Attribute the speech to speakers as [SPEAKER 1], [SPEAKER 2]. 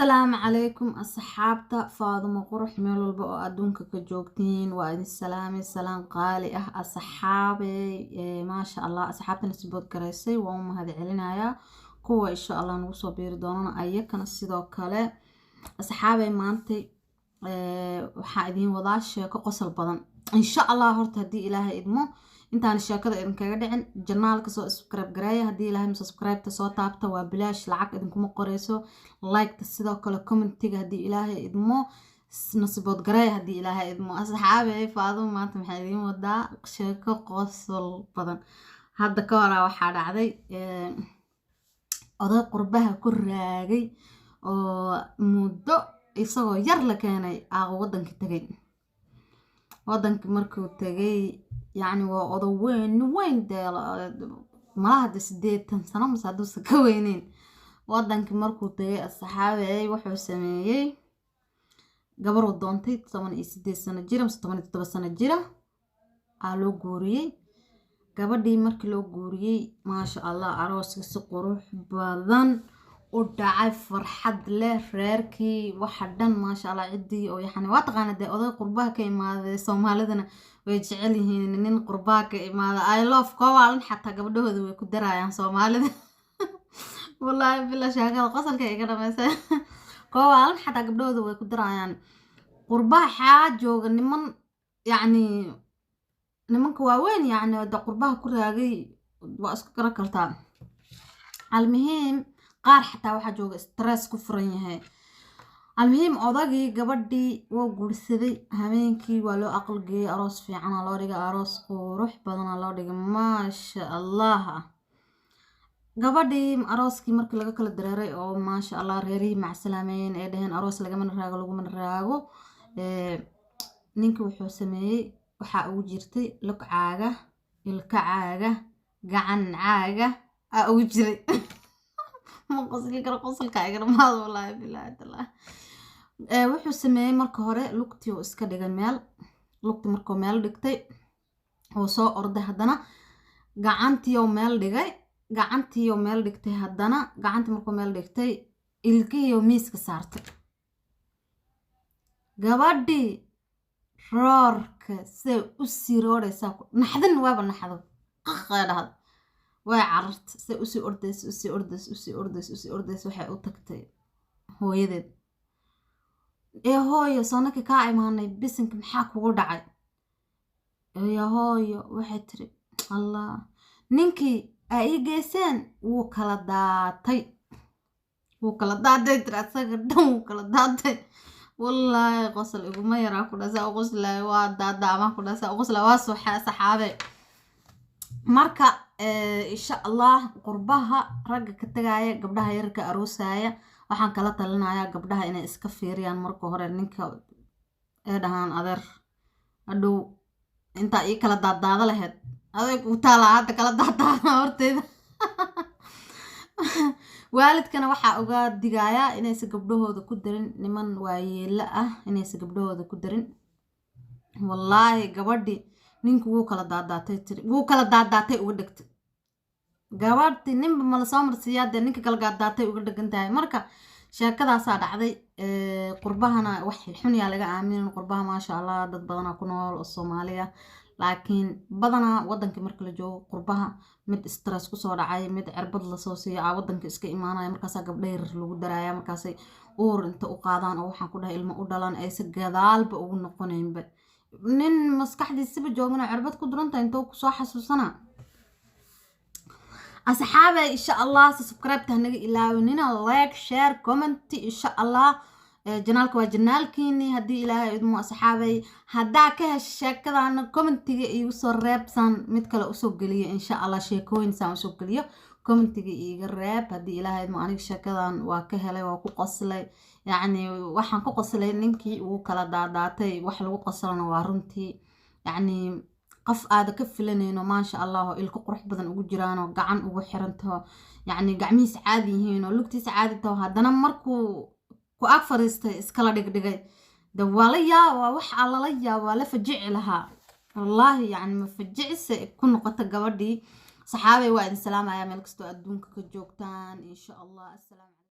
[SPEAKER 1] Asalaamu calaykum asxaabta Faadumo Qurux, meel walba oo adduunka ka joogtiin waa idin salaamay, salaan qaali ah asxaabey. Maasha Allah, asxaabtana support garaysay waan u mahad celinayaa. Kuwa insha Allah nagu soo biiri doonana ayakana sidoo kale. Asxaabey, maantay waxaa idiin wadaa sheeko qosol badan insha Allah. Horta haddii Ilaahay idmo, intaan sheekada idinkaga dhicin, channelka soo subscribe gareeya. Haddii Ilaahay subscribe-ta soo taabta, waa bilaash, lacag idinkuma qoreyso. Like-ta sidoo kale, commentiga haddii Ilaahay idmo na support gareeya haddii Ilaahay idmo. Asxaabey, Faadumo maanta maxaa idiin wadaa? Sheeko qosol badan. Hadda ka horaa waxaa dhacday oday qurbaha ku raagay oo muddo isagoo yar la keenay aa wadankii tagay. Wadankii markuu tagay, yacni waa odo weyn weyn dee, malaha de 80 sano mase hadduusan ka weyneyn. Wadankii markuu tagay, asxaabey, wuxuu sameeyey gabaruu doontay 18 sano jira mase 17 sano jira aa loo guuriyey. Gabadhii markii loo guuriyey, maasha Allah, arooska si qurux badan u dhacay, farxad leh, reerkii waxa dhan maasha Allah, ciddii oo yani waa taqaana dee, oday qurbaha ka imaaday, Soomaalidana way jecel yihiin nin qurbaha ka imaada. I love kowaalan, xataa gabdhahooda way ku darayaan Soomaalida. Wallaahi bila sheekada qosolka iga dhamaysay. Kowaalan xataa gabdhahooda way ku darayaan. Qurbaha xaa jooga niman, yacni nimanka waaweyn, yacni de qurbaha ku raagay waa isku garan kartaa. Almuhiim, qaar xataa waxaa jooga stress ku furan yahay. Almuhiim, odagii gabadhii wuu guursaday. Habeenkii waa loo aqal geeyey, aroos fiicana loo dhigay, aroos qurux badana loo dhigay, maasha Allah. Gabadhii arooskii markii laga kala dareeray oo maasha Allah reerihii macsalaameeyeen, ee dhaheen aroos lagamana raago lagumana raago, ninkii wuxuu sameeyey, waxaa ugu jirtay lug caaga, ilka caaga, gacan caaga aa ugu jiray. Ma qosli karo, qosolka iga dhamaado, wallaahi bilaahi tallahi. Wuxuu sameeyey, marka hore lugtii uu iska dhigay meel. Lugtii markuu meel dhigtay, uu soo orday, haddana gacantii meel dhigay, gacantii meel dhigtay, haddana gacantii markuu meel dhigtay, ilkihii miiska saartay. Gabadhii roorka siday u sii rooraysaa, naxdin waaba naxdo, qaqay dhahda, way carartay. Siday usii ordaysa, usii ordaysa, usii ordaysa, usii ordaysa, waxay u tagtay hooyadeed. Ee hooyo, soonaka kaa imaanay, bisinka, maxaa kugu dhacay? Ee hooyo, waxay tiri, Allah, ninkii aa ii geyseen wuu kala daatay, wuu kala daatay, tiri, asaga dhan wuu kala daatay. Wallaahi qosol iguma yaraa ku dhasa u qoslaayo, waa daadaamaa ku dhasa u qoslaayo, waa suuxa saxaabe. Marka insha Allah, qurbaha ragga ka tagaaya, gabdhaha yarka aroosaya, waxaan kala talinayaa gabdhaha inay iska fiiriyaan marka hore ninka, ee dhahaan, adeer, hadhow intaa ii kala daadaada lahayd adeeg u taalaa, hadda kala daadaada horteyda. Waalidkana waxaa uga digayaa inaysan gabdhahooda ku darin niman waayeelo ah, inaysan gabdhahooda ku darin. Wallaahi gabadhi ninku wuu kala daadaatay tiri, wuu kala daadaatay uga dhegtay gabadhi. Ninba mala soo marsiiyaa dee, ninka kala daadaatay uga dhegan tahay. Marka sheekadaasaa dhacday. Qurbahana wax xun yaa laga aaminin. Qurbaha maasha Allah dad badanaa ku nool oo Soomaaliya, laakiin badanaa wadankii marka la joogo, qurbaha mid stress kusoo dhacay, mid cirbad lasoo siiyo aa wadanka iska imaanaya. Markaasaa gabdha yaryar lagu daraaya, markaasay uur inta u qaadaan oo waxaan ku dhahay ilmo u dhalan, aysa gadaalba ugu noqonaynba. Nin maskaxdiisaba joogana cirbad ku duranta intuu kusoo xasuusana. Asxaabe, insha Allah subscribe ta naga ilaawinina, like, share, comment insha Allah. Channelka waa channelkiini haddii Ilaahay idmo. Asxaabay, haddaa ka hesha sheekadana, commentiga iigu soo reebsaan, mid kale usoo geliyo insha Allah, sheekooyin saan usoo geliyo, commentiga iiga reeb haddii Ilaahay idmo. Aniga sheekadan waa ka helay, waa ku qoslay. Yacni waxaan ku qoslay ninkii uu kala daadaatay. Wax lagu qoslana waa runtii, yacni qof aada ka filanayno, maasha Allah, oo ilko qurux badan ugu jiraanoo, gacan ugu xirantaho, yacni gacmihiisa caadi yihiin oo lugtiisa caadi taho, haddana markuu ku ag fadhiistay iskala dhigdhigay. De waa la yaaba, wax aa lala yaaba, waa la fajici lahaa wallaahi. Yacni ma fajicise ku noqota gabadhii. Saxaabay, waa idin salaamaya meel kastoo adduunka ka joogtaan insha Allah. Asalaam.